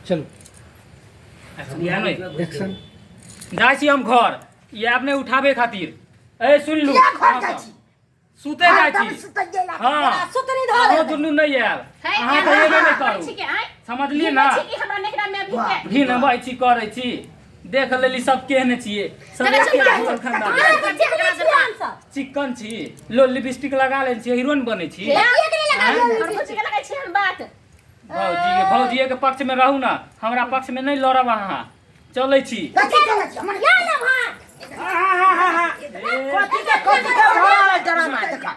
चलू। एक्शन। जाइ छी हम घर, ई आब नहि उठाबे खातिर। ए सुन लू, किया घर जाइ छी? सुते जाइ हरदम छी। सुतैये ला। हाँ। सुतनी धऽ अहाँ लेबै। दुनू नहि आयब। है, अहाँ एना तऽ एबे नहि करै करू। छी कि, आँय? समझलियै ना? छी कि हमरा नहिरा में अभी के? घिनबै छी करै छी, देख लेली सब केहन छियै सब। चलै एके चल, रंग खानदान। अहाँ तऽ चिकने छियै हमसब। चिकन छी, लो लिपस्टिक लगा लेने छी, हीरोइन बनै छी। किएक नहि लगा लेने और भौजी के लगै छी हम बात। भौजी के, भौजिए के पक्ष में रहू ना, हमरा पक्ष में नहीं लड़ब अहाँ। चलै छी। कथी चलै छी? हमर या लेब हाथ। कथी के, कथी के भऽ रहल है ड्रामा? देखा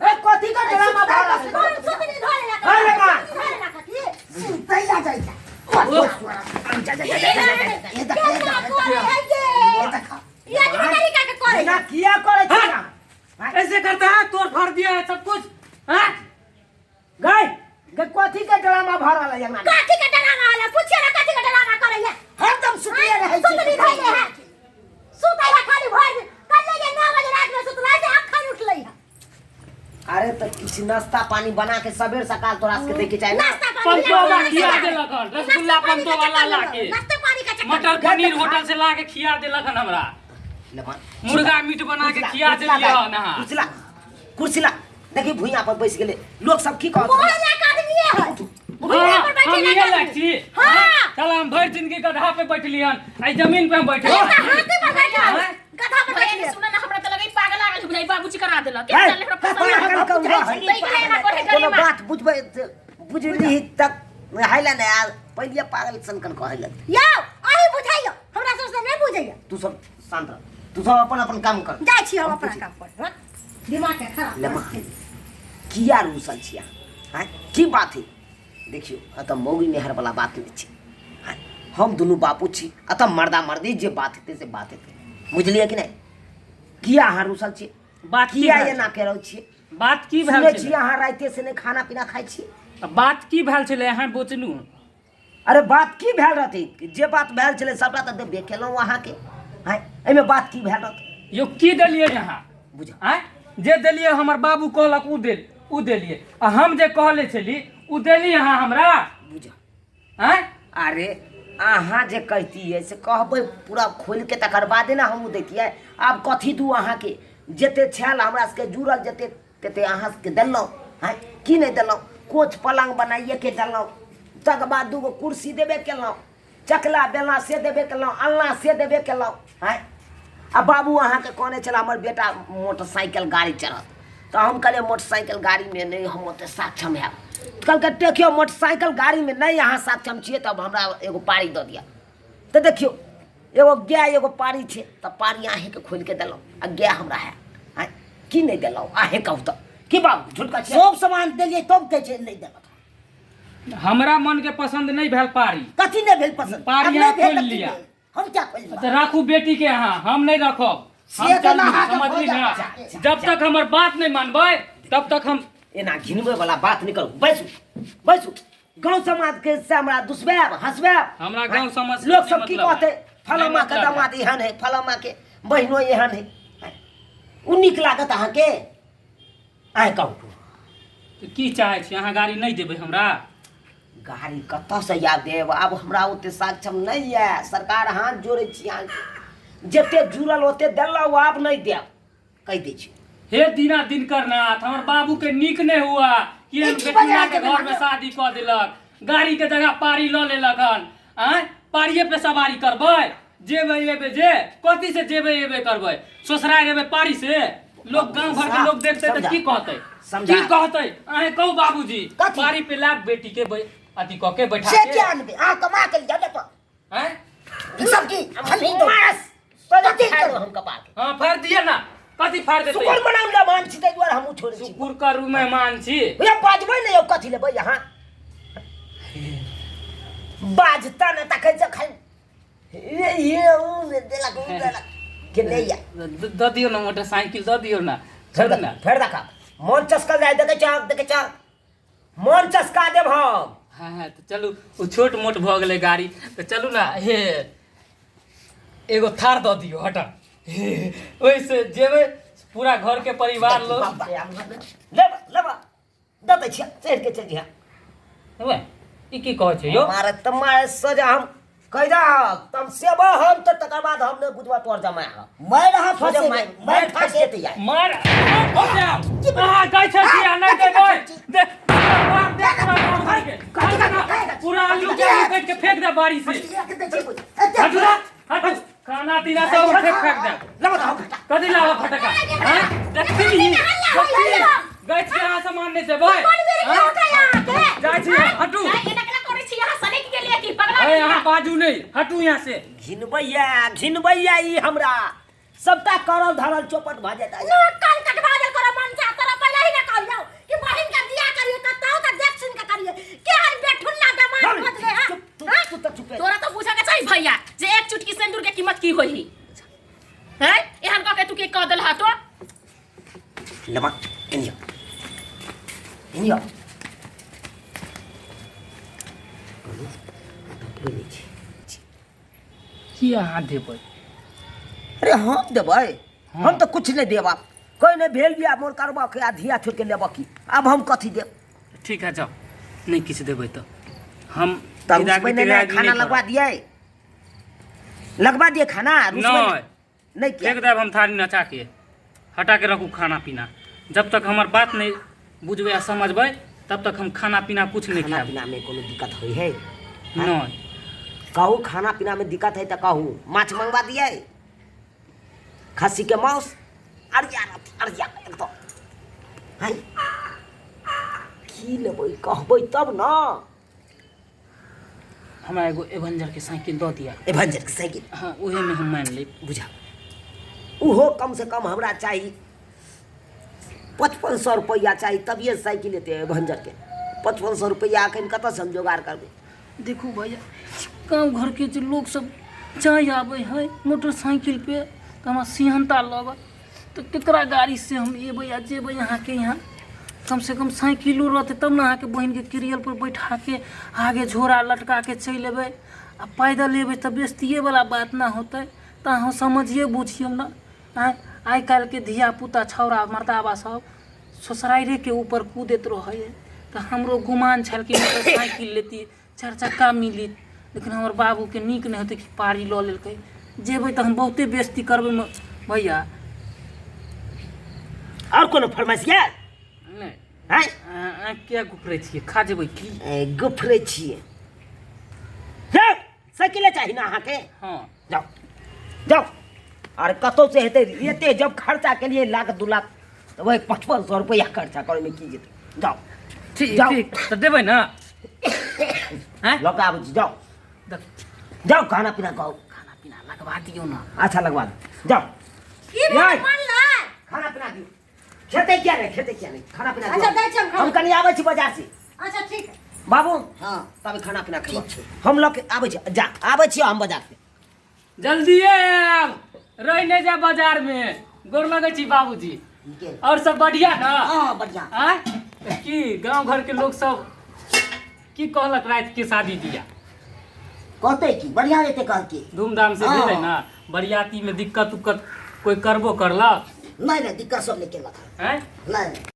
ए, कथी के ड्रामा भऽ रहल है? कोन सुतनी धऽ लेलक? अरे माँ। धऽ लेलक की? सुतैला जाइ छै। जा जा जा जा जा जा, ए देख, ए केना देख, करे है ये? ए देख। ई आदमी तरीका के करे। एना किया करै छी अहाँ? ऐसे करता है, तोड़ फाड़ दिया है सब कुछ, हाँ? गई गई, कथी के ड्रामा भऽ रहल है अंगना में? कथी के डरामा होला? पूछिए ना कथी के डरामा करैया। हरदम सुतले रहै छै। सुतनी धैले है। सुतै है खाली भरि दिन। कल्ले जे 9 बजे रात में सुतलै से अखन उठलै है। अरे तऽ किछु नाश्ता पानी बना के सबेर सकाल तोरा सबके दैके चाही ना। नाश्ता पानी पंतोवा नाश्ता खिया पानी देलक हन, रसगुल्ला नाश्ता पानी के पंतोवा चक्कर ला में के। नाश्ता पानी के चक्कर में। मटर पनीर होटल से ला के खिया देलक हन हमरा। ले मान। मुर्गा मीट बना के खिया देलियै हन अहाँ। कुर्सी ला, कुर्सी ला। देखी भुइयां पर बैस गेलै, लोक सब की कहत? मोह लायक आदमीए है। भुइयां पर बैठे हम लायक इहे लायक आदमी। छी। हाँ। चल, हम भरि जिंदगी गधा पे बैठली हन, एहि जमीन पे हम बैठे। एक तऽ हाथी पर बैठल, आँय? गधा पर भैया बैठल। सुन ना, हमरा तऽ लगै पागल आगल बुझाइ बाबूजी करा देलक। है, चल हमरा पसंद पागल कौआ है। तै के एना करे कोनो डरे बात बुझबै बुझली तक हैला नहि आयल, पहिले पागल सनकन कहै लगतै। यौ, अहीं बुझाइयौ, हमरा सबसँ नहि बुझैया। तू सब शांत रह, तू सब अपन अपन काम कर। जाइ छी हम अपना काम पर। हँ? दिमाग के खराब ले माँ, किया रूसल छियै आँय? की बात है? देखियौ, एतऽ मौगी मेहर वाला बात नहि छै आँय? हम दुनू बापू छी, एतऽ मर्दा मर्दी जे बात हेतै से बात हेतै, बुझलियै कि नहि? किया अहाँ रूसल छियै? बात की किया भेल एना कऽ रहल छियै? बात की भेल सुनै छलै? छियै अहाँ राइते से नहि खाना पीना खाइ छी। बात की भेल छलै अहाँ बोचलू? अरे बात की भेल रहतै? जे बात भेल छलै सबटा तऽ देबे केलहुँ अहाँके आँय, एहिमे बात की भेल रहतै? यौ, की देलियै अहाँ? बुझ आँय, जे देलियै हमर बाबू कहलक ओ देल, ओ देलियै, आ हम जे कहले छली ओ देली अहाँ हमरा? बुझ। आँय? अरे अहाँ जे कहितियै से कहबै पूरा खोलिके, तकर बादे ने हमहूँ दैतियै। आब कथी दू अहाँके? जते छल हमरा सबके जुड़ल जते तते अहाँ सबके देलहुँ। आँय, की नहि देलहुँ? कोच पलङ्ग बनाइएके देलहुँ, तकर बाद दूगो कुर्सी देबे केलहुँ, चकला बेलना से देबे केलहुँ, अलना से देबे केलहुँ। आँय, आ बाबू अहाँके कहने छलै हमर बेटा मोटरसाइकिल गाड़ी चढ़त, तऽ हम कहलियै मोटरसाइकिल गाड़ीमे नहि हम ओतेक सक्षम हैब। कहलकै देखियौ मोटरसाइकिल गाड़ीमे नहि अहाँ सक्षम छियै तब हमरा एगो पारी दऽ दिअ। तऽ देखियौ एगो गाय एगो पारी छै, तऽ पारी अहीँके खोलिके देलहुँ आ गाय हमरा है। आँय, की नहि देलहुँ अहीँ कहू तऽ? की बाबू झूठ कहै छियै? सब सामान देलियै तब कहै छै नहि देलक। हमरा मन के पसंद नहीं भेल पारी। कथी नहि भेल पसंद? पारी आब नहि अहाँ भेल खोलि तऽ की लिअ। भेल? हम क्या खोलि लिअ? तऽ राखू बेटी के अहाँ, हम नहीं रखब। से हम तऽ चलू, नहा कऽ समझली भऽ ना? जा, जा, जब तक हमर बात नहीं मानबै तब तक हम एना घिनबै वाला बात नहि करू। बैसू बैसू, गाँव समाज के से हमरा दुसबायब हंसबायब? हमरा गाँव समाज से लोक नहि सब की मतलब कहतै? है। फलामा नहि के मतलब है। दामाद एहन है, फलामा के बहिनो एहन है। ओ नीक लागत अहाँके? अहाँ कहू। तऽ की चाहै छी अहाँ? गाड़ी नहि देबै हमरा? गाड़ी कतऽसँ आब देब? आब हमरा ओते सक्षम नहि यऽ सरकार, हाथ जोड़ै छी अहाँके, जते जुड़ल ओते देलहुँ, आब नहि देब, कहि दै छी। हे दीना दिनकर नाथ, हमर बाबू के नीक नहीं हुआ कि हम ई की बेटिया बजा के देबै घर में शादी कऽ देलक, गाड़ी के जगह पारी लऽ लेलक हन। आँय, पारिये पे सवारी करबै, जेबै एबै जे कथी से जेबै एबै करबै, ससुरारि एबै पारी से? लोग गांव घर के लोग देखते तऽ की कहतै? समझा। की कहतै अहें कहू बाबूजी? कथी? पारी पे लाग बेटी के अथी कऽ के बैठा से के क्या आनबै? अहाँ कमा के लिअ ने। आँय? ई सब की हम ही दो कथी करू? हम कपार के हाँ, फाड़ दिए ना। कथी फाड़ देतै? शुक्र मनाउ मेहमान छी, ताहि दुआरे हमहूँ छोड़ै छी। शुक्र करू मेहमान छी। भैया बाजबै नहि यौ, कथी लेबै अहाँ? बाजता ने तखन जखन ये ये उ देलक उ देलक के नहि या। दऽ दियौ ने मोटरसाइकिल, दऽ दियौ ने। फेर छोड़ू ने। फेर देखा मन चसकल जाय, देखै छ देखै छ, मन चसका देब हम। हाँ हाँ, तऽ चलू, ओ छोट मोट भऽ गेलै गाड़ी, तऽ चलू ने, हे एगो थार दऽ दियौ। हटा, हे ओहिसँ जेबै पूरा घरके परिवार लोग। लेबा लेबा, दऽ दै छियै, चढ़ि के चलि जइहे। लेबै? ई की कहै छै यौ? मारे तऽ मारे सजा हम कहि दहक तम सेबो हम तऽ तकर बाद हम नहि बुझबा तोहर जमाय ह मारि अहाँ सोझे फँसेबै मारि मारि मारि फँस फँसे जेतै यार। मार अहाँ गै छै कि आ नहि देबै देख देख पूरा आलू के आलू काटि के फेंक दे बाड़ी से। हटू ना, हटू। खाना पीना सब फेंक फेंक दे। कथी लाबऽ फटका हैं? देखती गै छी अहाँ सामान नहि देबै हैं? जाइ छी हटू। एना केना करै छी अहाँ? सनकि गेलियै की पगला? ए अहाँ बाजू नहि, हटू यहाँ से। घिनबैया घिनबैया ई हमरा सबटा करल धरल चौपट भऽ जेतै। नोट कान कटवा देल करो मन से तोरा पहिले ही ना कहलियौ कि बहिन के बियाह करिए कतौ त देख सुन के करिए। केहन बेठुल्ला दमाद खोजले है? चुप तू तू तऽ चुपे। तोरा तऽ बुझऽ के चाही भैया जे एक चुटकी सिंदूर के कीमत की होई है। एहन कह के तू के कह देलहा तो नमक एनियो एनियो की अहाँ देबै? अरे हम देबै? हम तऽ कुछ नहि देब। आब कोइ नहि भेल बियाह मोर करबऽ के आ धिया छोड़ि के लेबऽ की? आब हम कथी देब? ठीक है जाओ, नहि किछु देबै तऽ हम तऽ विदागरी रुसबै नहि ने? तिदागरी खाना नहि लगवा करब। दियै, लगवा दियै खाना। रुसबै नहि नहि किया? फेंक देब हम थारी नचा के। हटा के रखू खाना पीना। जब तक हमर बात नहि बुझबै आ समझबै तब तक हम खाना पीना कुछ नहि खाना खायब। पीना में कोनो दिक्कत होइ है? नहि। कहू, खाना पीना में दिक्कत है तऽ कहू, माछ मंगवा दियै, खस्सी के मांस अरिया अरिया एकदम है। की लेबै कहबै तब न। हमरा एगो एवेंजर के साइकिल दऽ दिअ। एवेंजर के साइकिल? हाँ, उहे में हम मान लेब। बुझा उहो कम से कम हमरा चाही 5500 रुपैआ चाही तभिए साइकिल एतै एवेंजर के। 5500 रुपैआ एखन कतऽसँ हम जोगाड़ करबै? देखू भैया, गाँव घरके जे लोग सब जाय आबै है मोटरसाइकिल पे तऽ हमरा सिहन्ता लगत तऽ केकरा गाड़ी से हम एबै आ जेबै अहाँके यहाँ? कम से कम साइकिलो रहतै तब ने अहाँके बहिनके कैरियर पर बैठाके आगे झोरा लटकाके चलि एबै। आ पैदल एबै तऽ बेजतिएवला बात ना होतै। तऽ अहाँ समझिए बुझियौ ने। आँय, आइ काल्हिके धियापुता छौड़ा मर्दाबा सब ससुराइरेके ऊपर कूदैत रहै है। तऽ हमरो गुमान छल कि मोटरसाइकिल लेती, चारि चक्का मिलित, लेकिन हमर बाबूके नीक नहि होतै कि पारी लऽ लेलकै। जेबै तऽ हम बहुते बेजती करबै भैया। आओर कोनो फरमाइश यऽ? नहि। आँय? अहाँ किया गुफरै छियै? खा जेबै की? ए, गुफरै छियै। जाउ, साइकिले चाही ने अहाँके? हँ। जाउ जाउ। आर कतौ से हेतै एते जब खर्चा केलियै लाख 2 लाख तऽ वही 5500 रुपैआ खर्चा करैमे की जेतै? जाउ। ठीक। जाउ। ठीक तऽ देबै ने? आँय? लऽ कऽ आबै छी, जाउ। देख। जाउ, खाना पीना कहू। खाना पीना लगवा दियौ ने। अच्छा लगवा दू, जाउ। की भेल? नहि। मानलै? खाना पीना दियौ। खेतै किया नहि? खेतै किया नहि? खाना पीना अच्छा, दियौ। दै छियै हम खाना। हम कनि आबै छी बाजार से। अच्छा ठीक है। बाबू। हाँ। तब खाना पीना खेबऽ। ठीक छै। हम लऽ के आबै छी, जा आबै छी हम बाजार से। जल्दिए आयब, रहि नहि जाय बाजार में। गोर लगै छी बाबूजी। नीके। और सब बढ़िया ना? हाँ बढ़िया। आँय, तऽ की गाँव घर के लोग सब की कहलक राति के शादी बियाह? कहते की, बढ़िया हेतै कहके। धूमधाम से हाँ। भेलै ना? बरियाती में दिक्कत उक्कत कोई करबो करलक? नहि नहि, दिक्कत सब नहि केलक। आँय? नहि नहि।